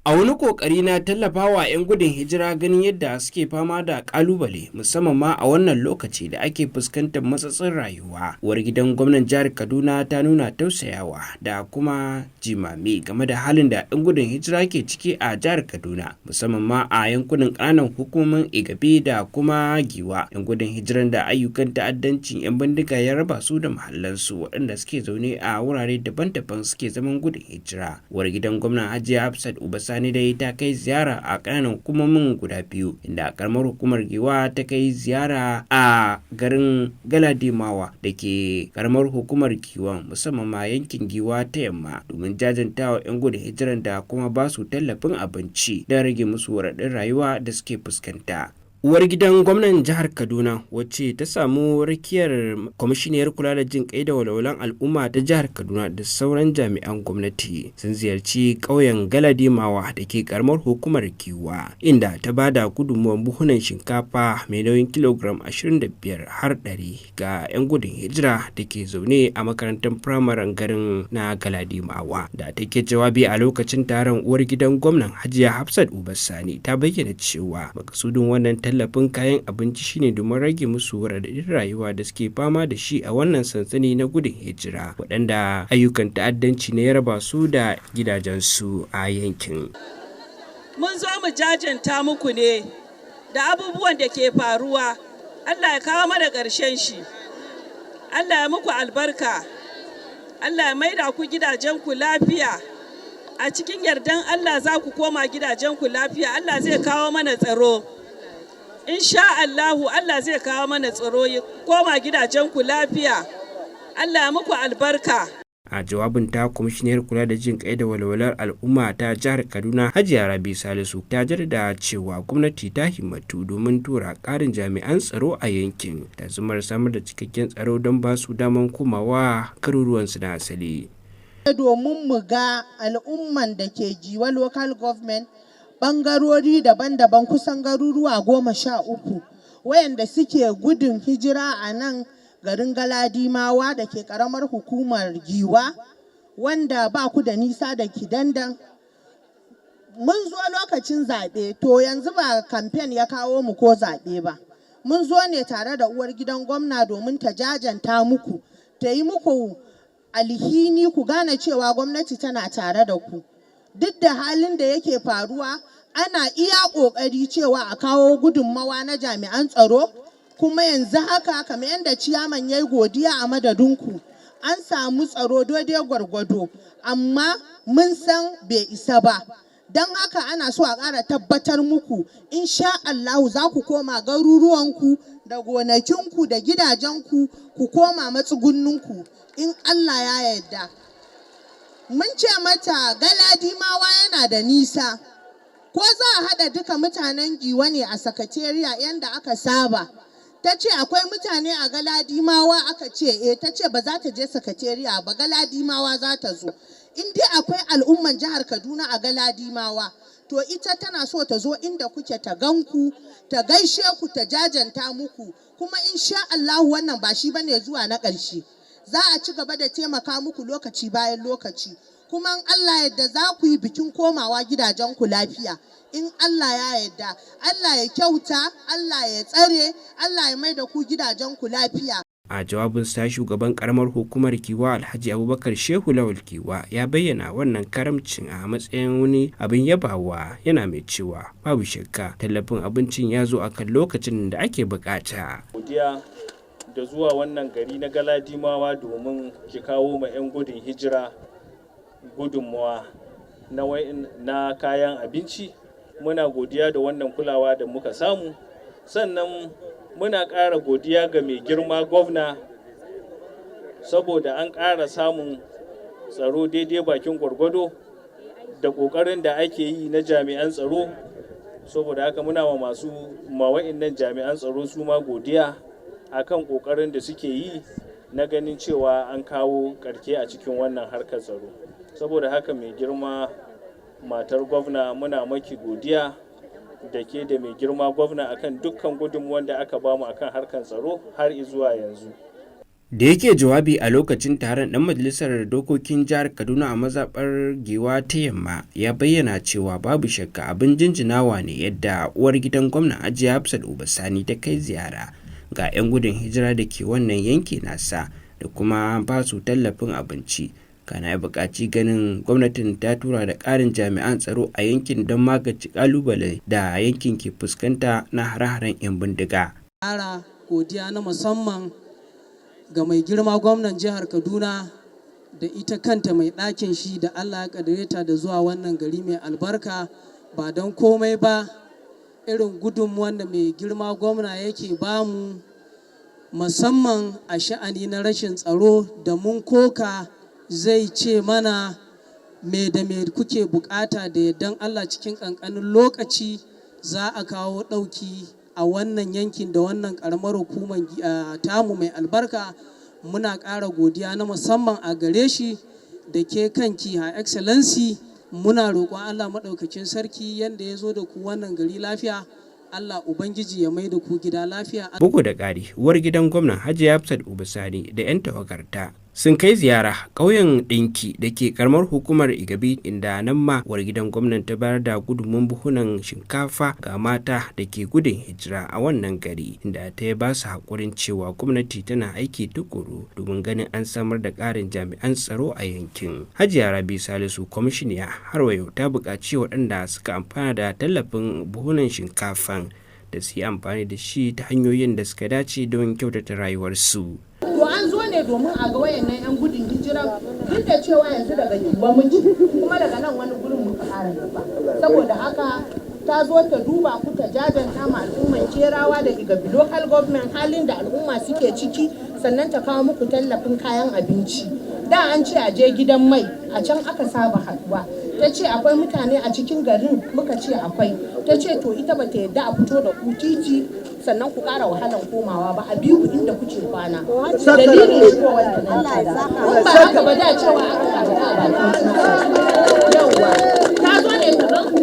A wani kokari na tallafawa 'yan gudun hijira ganin yadda suke fama da kalubale, musamman ma a wannan lokaci da ake fuskantar matsatsin rayuwa, uwar gidan gwamnan jihar Kaduna ta nuna tausayawa da kuma jimami game da halin da 'yan gudun hijira ke ciki a jihar Kaduna, musamman ma a yankunan ƙananan hukumomin Igabi da kuma Giwa. 'Yan gudun hijiran da ayyukan ta'addancin 'yan bindiga ya raba su da mahallansu, waɗanda suke zaune a wurare daban-daban suke zaman gudun hijira. Uwar gidan gwamnan, Hajiya Hafsat Uba Sani dai, ta kai ziyara a ƙananan hukumomin guda biyu, inda a karamar hukumar Giwa ta kai ziyara a garin Galadimawa da ke karamar hukumar Giwa, musamman ma yankin Giwa ta Yamma, domin jajantawa 'yan gudun hijiran da kuma ba su tallafin abinci don rage musu raɗaɗin rayuwa da suke fuskanta. Uwar gidan gwamnan jihar Kaduna, wacce ta samu rakiyar kwamishiniyar kula da jin kai da walwalan al'umma ta jihar Kaduna da sauran jami'an gwamnati, sun ziyarci ƙauyen Galadimawa da ke karamar hukumar Giwa, inda ta ba da gudunmuwan buhunan shinkafa mai nauyin kilogram 25 har 100 ga 'yan gudun hijira da ke zaune a makarantar firamaren garin na Galadimawa. Da take jawabi a lokacin taron, uwar gidan gwamnan, Hajiya Hafsat Uba Sani, ta bayyana cewa makasudin wannan tallafin kayan abinci shine domin rage musu raɗaɗin rayuwa da suke fama da shi a wannan sansani na gudun hijira, waɗanda ayyukan ta'addanci ne ya raba su da gidajensu a yankin. Mun zo mu jajanta muku ne da abubuwan da ke faruwa. Allah ya kawo mana ƙarshen shi. Allah ya muku albarka. Allah ya maida ku gidajenku lafiya. A cikin yardan Allah za ku koma gidajenku lafiya. Allah zai kawo mana tsaro. Insha Allahu, Allah zai kawo mana tsaro, koma gidajenku lafiya. Allah ya muku albarka. A jawabin ta, kwamishiniyar kula da jin kai da walwalar al'umma ta jihar Kaduna, Hajiya Rabi Salisu, ta jaddada cewa gwamnati ta himmatu domin tura karin jami'an tsaro a yankin da zumar samar da cikakken tsaro don ba su daman komawa garuruwansu na asali. Domin mu ga al'umman da ke Giwa Local Government, bangarori daban-daban, kusan garuruwa 13, wayanda suke gudun hijira a nan garin Galadimawa da ke karamar hukumar Giwa, wanda ba ku da nisa da Kidandan. Mun zo lokacin zaɓe, to yanzu ba kamfen ya kawo mu ko zaɓe ba. Mun zo ne tare da uwar gidan gwamna domin ta jajanta muku, ta yi muku alhini, ku gane cewa gwamnati tana tare da ku. Duk da halin da yake faruwa, ana iya ƙoƙari cewa a kawo gudunmawa na jami'an tsaro. Kuma yanzu haka, kamar yadda ciyaman ya yi godiya a madadinku, an samu tsaro daidai gwargwado, amma mun san bai isa ba. Don haka ana so a ƙara tabbatar muku, insha Allahu za ku koma garuruwanku da gonakinku da gidajenku, ku koma matsugunninku in Allah ya yarda. Mun ce mata Galadimawa yana da nisa, ko za a haɗa duka mutanen Giwa ne a sakatariya yadda aka saba? Ta ce akwai mutane a Galadimawa. Aka ce eh. Ta ce ba za ta je sakatariya ba, Galadimawa za ta zo. In dai akwai al'umman jihar Kaduna a Galadimawa, to ita tana so ta zo inda kuke, ta ganku, ta gaishe ku, ta jajanta muku. Kuma insha Allahu wannan ba shi bane zuwa na ƙarshe. Za a ci gaba da taimaka muku lokaci bayan lokaci. Kuma in Allah yadda za ku yi bikin komawa gidajenku lafiya in Allah ya yarda. Allah ya kyauta, Allah ya tsare, Allah ya mai da ku gidajenku lafiya. A jawabin sa, shugaban karamar hukumar Giwa, Alhaji Abubakar Shehu Lawal Giwa, ya bayyana wannan karamcin a matsayin wani abin yabawa, yana mai cewa babu shakka tallafin abincin ya zo akan lokacin da ake bukata. Godiya da zuwa wannan gari na Galadimawa domin ki kawo ma 'yan gudun hijira gudunmawa na kayan abinci. Muna godiya da wannan kulawa da muka samu. Sannan muna ƙara godiya ga mai girma gwamna, saboda an ƙara samun tsaro daidai bakin gwargwado da ƙoƙarin da ake yi na jami'an tsaro. Saboda haka muna wa masu ma wa'innan jami'an tsaro su ma godiya akan ƙoƙarin da suke yi na ganin cewa an kawo ƙarke a cikin wannan harkar tsaro. Saboda haka, mai girma matar gwamna, muna maki godiya da ke da mai girma gwamna akan dukkan gudunmuwan da aka bamu akan harkar tsaro har zuwa yanzu. Da yake jawabi a lokacin taron, ɗan majalisar dokokin jihar Kaduna a mazaɓar Giwa ta Yamma ya bayyana cewa babu shakka abin jinjinawa ne yadda uwar gidan gwamna Hajiya Hafsat Uba Sani ta kai ziyara ga 'yan gudun hijira da ke wannan yanki nasa da kuma ba su tallafin abinci. Kana ya buƙaci ganin gwamnatin ta tura da ƙarin jami'an tsaro a yankin don magance ƙalubale da yankin ke fuskanta na hare-haren 'yan bindiga. Ƙara godiya na musamman ga mai girma gwamnan jihar Kaduna da ita kanta mai ɗakin shi da Allah ya ƙaddare ta da zuwa wannan gari mai albarka. Ba don komai ba, irin gudunmuwan da mai girma gwamna yake bamu, musamman a sha'ani na rashin tsaro, da mun koka zai ce mana, "Me da me kuke bukata?" Da yardan Allah, cikin ƙanƙanin lokaci za a kawo ɗauki a wannan yankin da wannan ƙaramar hukumar tamu mai albarka. Muna ƙara godiya na musamman a gare shi da ke kanki, Her Excellency. Muna roƙon Allah maɗaukakin sarki, yadda ya zo da ku wannan gari lafiya, Allah Ubangiji ya mai da ku gida lafiya. Bugu da ƙari, uwar gidan gwamnan Hajiya Hafsat Uba Sani da 'yan tawagarta sun kai ziyara ƙauyen Ɗinki da ke karamar hukumar Igabi, inda nan ma uwar gidan gwamnan ta bayar da gudunmun buhunan shinkafa ga mata da ke gudun hijira a wannan gari, inda ta ba su haƙurin cewa gwamnati tana aiki tukuru domin ganin an samar da ƙarin jami'an tsaro a yankin. Hajiya Rabi Salisu, kwamishiniya, har wa yau ta buƙaci waɗanda suka amfana da tallafin buhunan shinkafan da su yi amfani da shi ta hanyoyin da suka dace don kyautata rayuwarsu. To, an zo ne domin a ga wayannan 'yan gudun hijira, duk da cewa yanzu daga Giwa muke, kuma daga nan wani gurin muka ƙara gaba. Saboda haka ta zo ta duba ku, ta jajanta ma al'umman Kerawa da Igabi Local Government halin da al'umma suke ciki, sannan ta kawo muku tallafin kayan abinci. Da an ce a je gidan mai, a can aka saba haduwa. Ta ce akwai mutane a cikin garin, muka ce akwai. Ta ce to, ita bata yadda a fito da ku titi sannan ku ƙara wahalan komawa ba, a biyu inda kuke kwana. Dalilin shigowar ta nan kenan. In ba haka ba, da cewa aka a bakin titi. Yawwa, ta zo ne ta gan ku.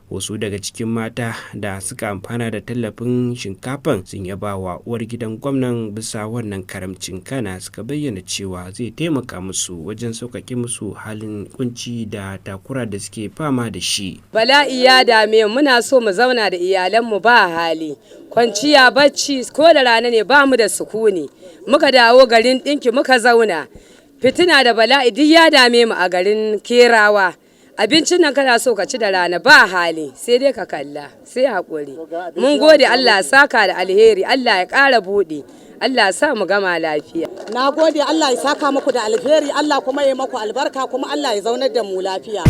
Wasu daga cikin mata da suka amfana da tallafin shinkafan sun yaba wa uwar gidan gwamnan bisa wannan karamcin, kana suka bayyana cewa zai taimaka musu wajen sauƙaƙe musu halin kunci da takura da suke fama da shi. Bala'i ya dame mu, muna so mu zauna da iyalanmu, ba hali. Kwanciya bacci ko da rana ne, ba mu da sukuni. Muka dawo garin Ɗinki muka zauna. Fitina da bala'i duk ya dame mu a garin Kerawa. Abincin nan kana so ka ci da rana, ba hali, sai dai ka kalla, sai haƙuri. Mun gode, Allah saka da alheri, Allah ya ƙara buɗe, Allah sa mu gama lafiya. Na gode, Allah ya saka muku da alheri, Allah kuma ya maku albarka, kuma Allah ya zaunar da mu lafiya.